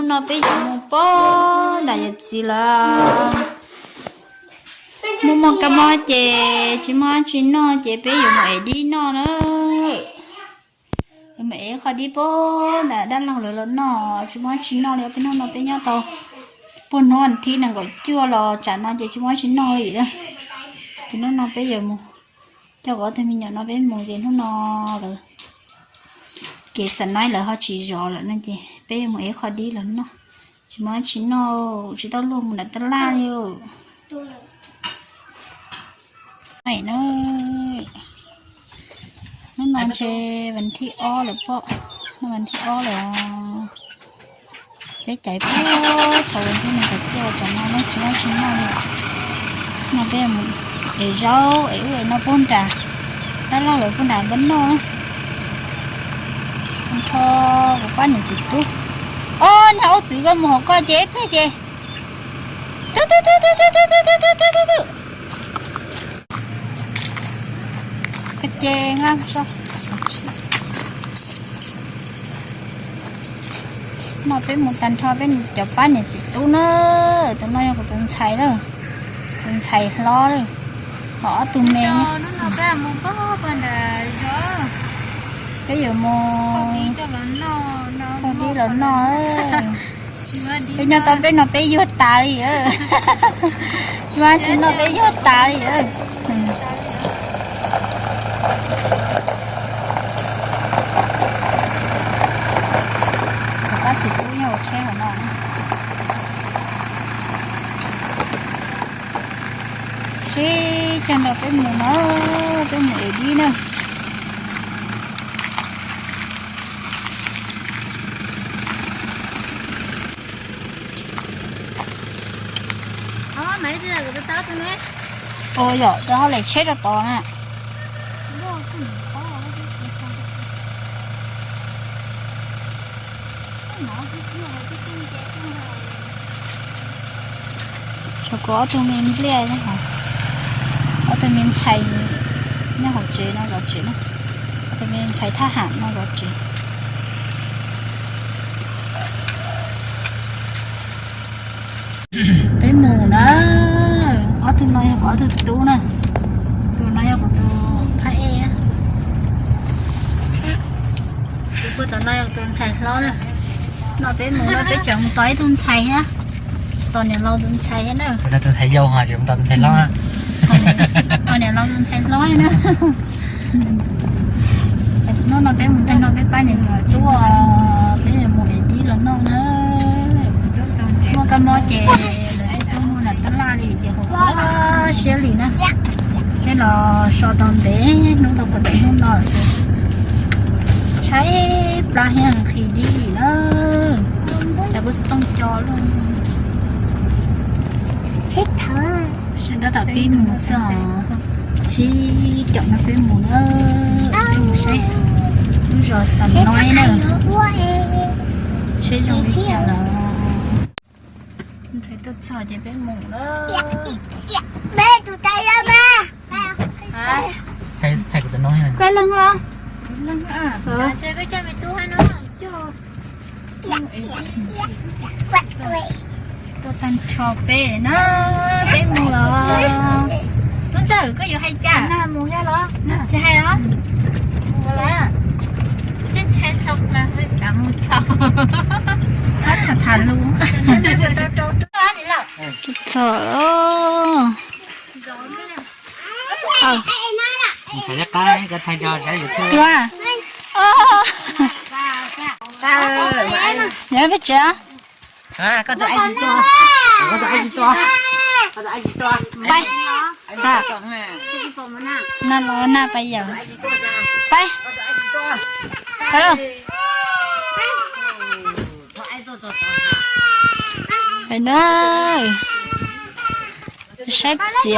Hnub no peb yuav mus pab nram yawm txiv lawm. Muaj muaj kab mob ces tsis muaj dab tsi noj ces peb yuav mus ev dib noj na. Yuav mus ev qho dib pab nram dab laug lawv los noj, tsis muaj dab tsi noj li. Peb hnub no peb nyob tau puag hnub thib nees nkaum cuaj los tsam no ces tsis muaj dab tsi noj li. Ces hnub no peb yuav mus coj kuv ob tug me nyuam no peb mus ces hnub no lawv kev xa naib lawv ho tsis zov lawm no ces peb yuav mus ev qho dib los noj. Tsis muaj dab tsi noj, tsis tau luag mus nram tab laj li. Hnub no ntshe vas thib ob lawm pob, hnub vas thib ob lawm. Peb caiv puag thaum vas thib nees nkaum cuaj tsam no tsis muaj dab tsi noj li. No peb mus ev zaub ev ub ev no puag nram dab laug lawv puag nram npab noj na. Nrho kuv pab niam txiv tub. Os, niag ub twv koj mus hauv koj ces ib pliag ces. Tus tus tus tus tus tus tus tus tus tus. Koj ces nqa tso. No peb mus tag nrho peb cov pab niam txiv tub na. Tus no yog kuv tus ntxhais na, tus ntxhais hlob na. Ho ob tug me, peb yuav mus haus dib los noj. Peb nyob tau peb no peb yuag tas li. Tsis muaj dab tsi noj peb yuag tas li. Kuv pab txiv tub nyob hauv tsheb hauv no. Sib cag nrog peb mus no, peb mus ev dib na. Ua yom, rau hauv lem tsheb rau tod na. Tshuav kuv ob tug me npliaj, ob tug me ntxhais nyob hauv tsev no zov tsev na. Ob tug me ntxhais thab ham no zov tsev. Peb mus na, ob tug no yog kuv ob tug tub na, tus no yog kuv tus phab ej na. Tus puag tom no yog tus ntxhais hlob na. No peb mus no peb tseem mus tos ib tug ntxhais thiab, tos niam laus tus ntxhais thiab na. Tus ntxhais yau, tus ntxhais hlob, tos niam laus tus ntxhais hlob na. Hnub no peb mus tag no peb pab niam txiv tub, peb yuav mus ev dib los noj na. Muaj kab mob ces lawv tsis tuaj mus nram tab laj li ces hauv siab li na. Peb los so tau ntev hnub tau puag tom hnub no lawm ces tshaib plab thiab nqhis dib li na. Cas kuj xov tooj co luaj. Sab tab tom pib mus xwb os. Sib caum no peb mus na, peb mus saib lub zos Xam Noib na, saib zoo li cas lawm. Ntxhais tuaj txog ces peb mus na. Koj leeg los? Tuaj tag nrho peb na, peb mus los. Tub Ntxawg, koj yuav hais cas? Tsis hais los? Mus lawm. Txhob tham tham lus. Txog. Ua. Nyob peb tsev. Pais. Na los na pais yawm. Pais. Pais. Pais na. Saib txiv.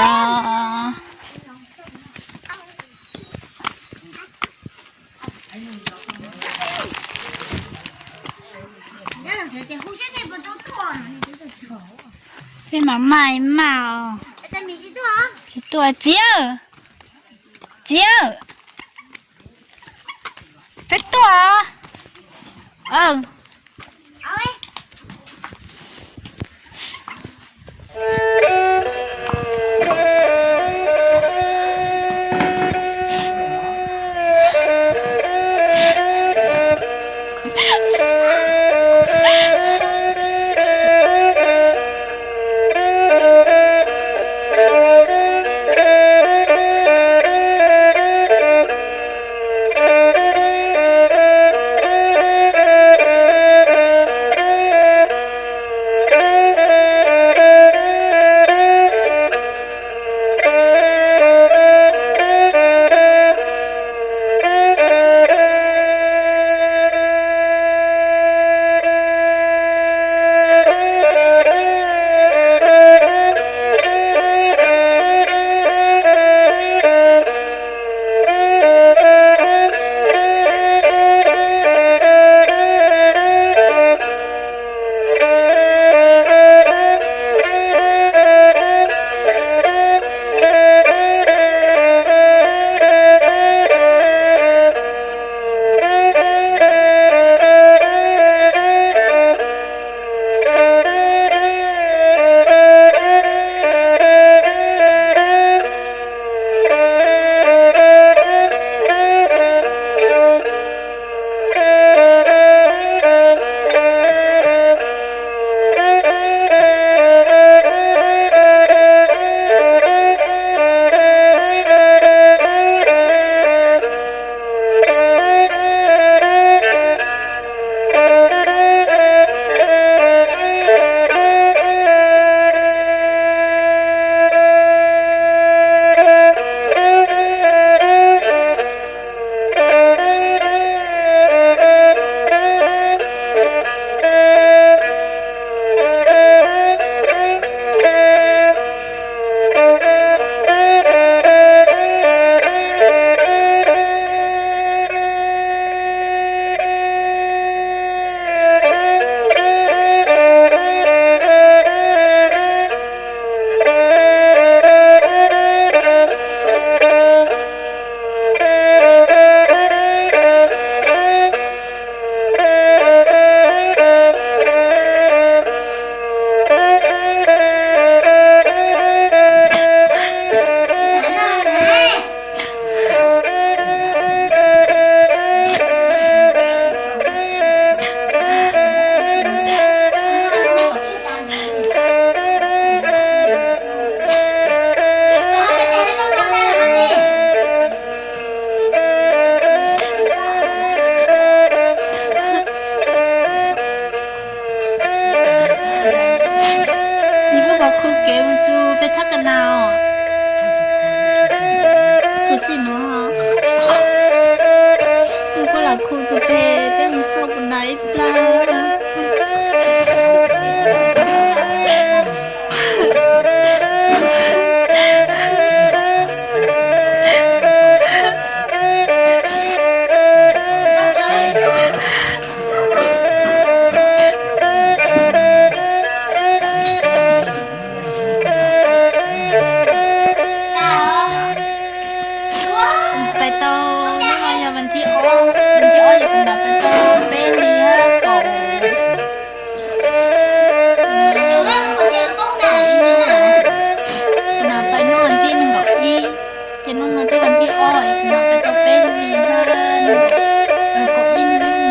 Peb mam maj maj os. Tsis tuaj txiv. Txiv, peb tuaj. Aw, Txiv muab pov khu kev mus txug peb thab ka nas os. Tus txij nuav, txiv muab pov khu txug peb, peb mus xauj kuv nas ib plab. Pais tau, hnub no yog vas thib ob, vas thib ob ces kuv mam pais tau peb hlis kaum, kuv mam pais hnub vas thib nees nkaum ib, ces hnub no twb vas thib ob, kuv mam pais tau peb hlis, kaum ib hnub no.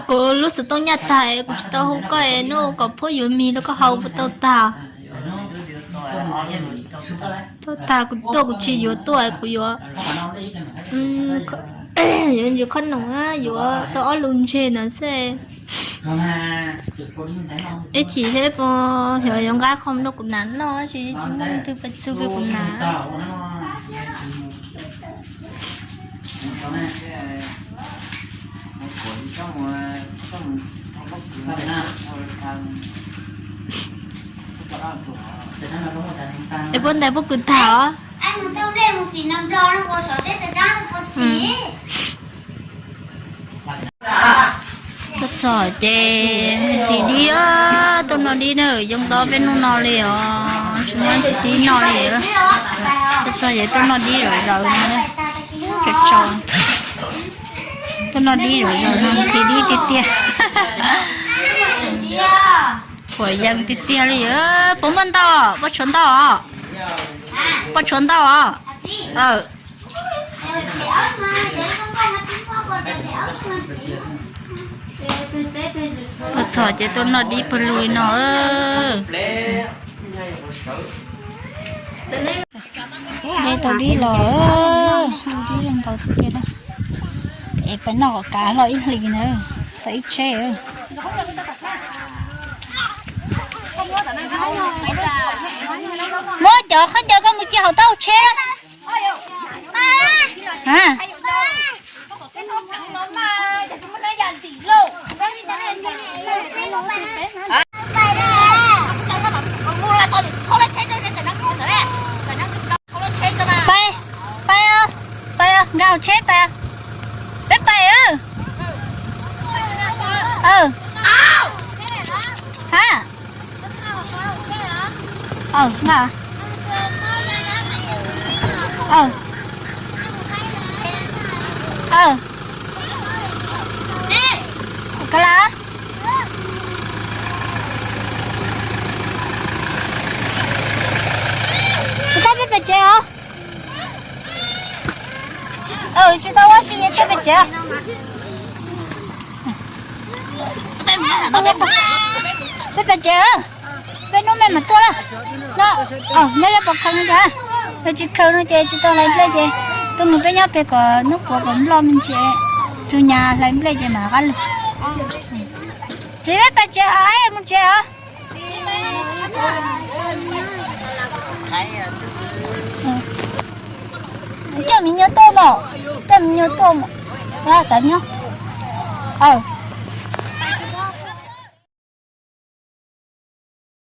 Kuv lub xov tooj nyaj tag, kuv tsis tau hu koj, hnub kom phuab yuav mis rau koj haus puas tau tag? Tau tag, kuv tuaj kuv tsis yuav tuaj, kuv yuav, yuav ntsis khob noom, yuav tau ob lus ntseg ntawd xwb. Ib chim seb puas yog yuav nqa qhov no kuv nas noj, tsis tsis muaj leej twg pab txug peb kuv nas. Es puab ntais puab kws tag os. Tuaj txog ces nqhis dib, tuaj noj dib na, yoo nto peb hnub no li os, tsis muaj dib noj li. Tuaj txog ces tuaj noj dib zom zaws no, tso tso, tuaj noj dib zom zaws no nqhis dib tiag tiag. Huam yees tiag tiag li. Puas muaj ntau, puas tshuav ntau os? Puas tshuav ntau os? Tuaj txog ces tuaj noj dib pawg lug li no. De tau dib los, dib zoo ntau tiag tiag na. Es peb noj kom kav hlo ib hlis na, tau ib tsheb. Muab cov khaub ncaws koj mus cia hauv taub hau tsheb na. Pais, pais, pais nkag hauv tsheb pais. Peb pais. Ha, nkag. Ka la, peb pais tsev os. Tsis tau ua tsi, peb pais tsev. Peb pais tsev, peb hnub me mam tuaj na. No, nej lawv puas khaws no cas? Yog tsis khaws no ces tsis tau hlais nplej ces tuaj mus peb nyob pem kom hnub puav kom nploj me ntsis, txug nyas hlais nplej ces mam rov qab lug. Txiv, peb pais tsev os, mus tsev os. Coj me nyuam tuaj mog, coj me nyuam tuaj mog, xav nyob.